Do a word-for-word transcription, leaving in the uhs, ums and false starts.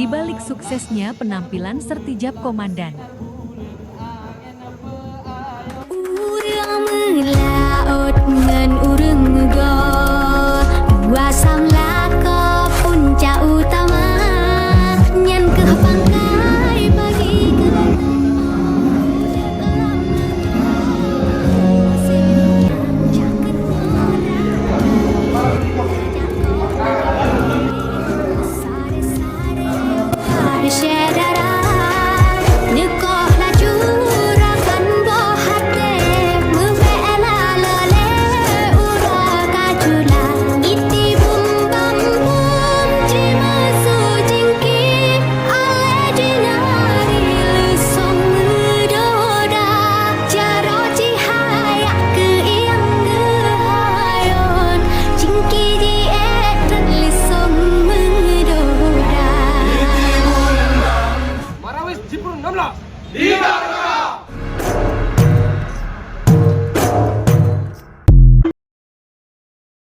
Di balik suksesnya penampilan Sertijab Komandan. Ureuëng meulaôt ngon ureuëng meugo, dua samla ko punca utama, nyan keuh pangkai bagi keuleumah. Syedara, neukoh laju rakan boh até, meubela lé uroe ka jula. Iti bum bam bum jimeusu jingki, alé jingari leusong meudoda. Jaroe jihayak keu ieng geuhayôn, jingki jiék that leusong meudoda. Marawis Jipur enam belas.